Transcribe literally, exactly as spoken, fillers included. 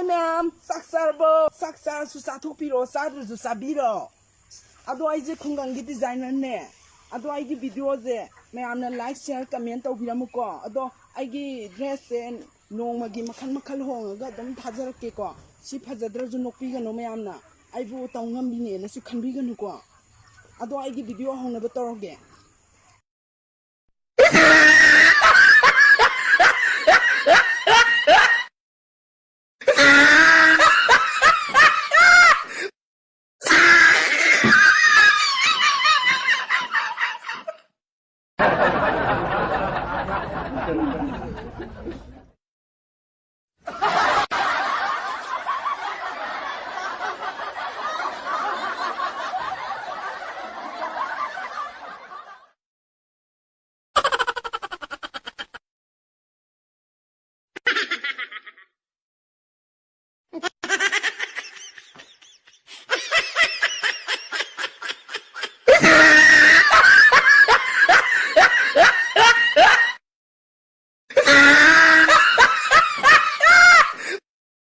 ꯃꯌꯥꯝ ꯆꯥꯛ ꯆꯥꯔꯕꯣ? ꯆꯥꯛ ꯆꯥꯔꯁꯨ ꯆꯥꯊꯣꯛꯄꯤꯔꯣ, ꯆꯥꯗ꯭ꯔꯁꯨ ꯆꯥꯕꯤꯔꯣ꯫ ꯑꯗꯣ ꯑꯩꯁꯦ ꯈꯨꯡꯒꯪꯒꯤ designerꯅꯦ꯫ ꯑꯗꯣ ꯑꯩꯒꯤ videoꯁꯦ ꯃꯌꯥꯝꯅ like, share, comment ꯇꯧꯕꯤꯔꯝꯃꯨꯀꯣ꯫ ꯑꯗꯣ ꯑꯩꯒꯤ dressꯁꯦ ꯅꯣꯡꯃꯒꯤ ꯃꯈꯜ ꯃꯈꯜ ꯍꯣꯡꯉꯒ ꯑꯗꯨꯝ ꯊꯥꯖꯔꯛꯀꯦꯀꯣ꯫ ꯁꯤ ꯐꯖꯗ꯭ꯔꯁꯨ ꯅꯣꯛꯄꯤꯒꯅꯨ ꯃꯌꯥꯝꯅ꯫ ꯑꯩꯕꯨ ꯇꯧ ꯉꯝꯕꯤꯅꯦꯅꯁꯨ ꯈꯟꯕꯤꯒꯅꯨꯀꯣ꯫ ꯑꯗꯣ ꯑꯩꯒꯤ video ꯍꯧꯅꯕ ꯇꯧꯔꯒꯦ꯫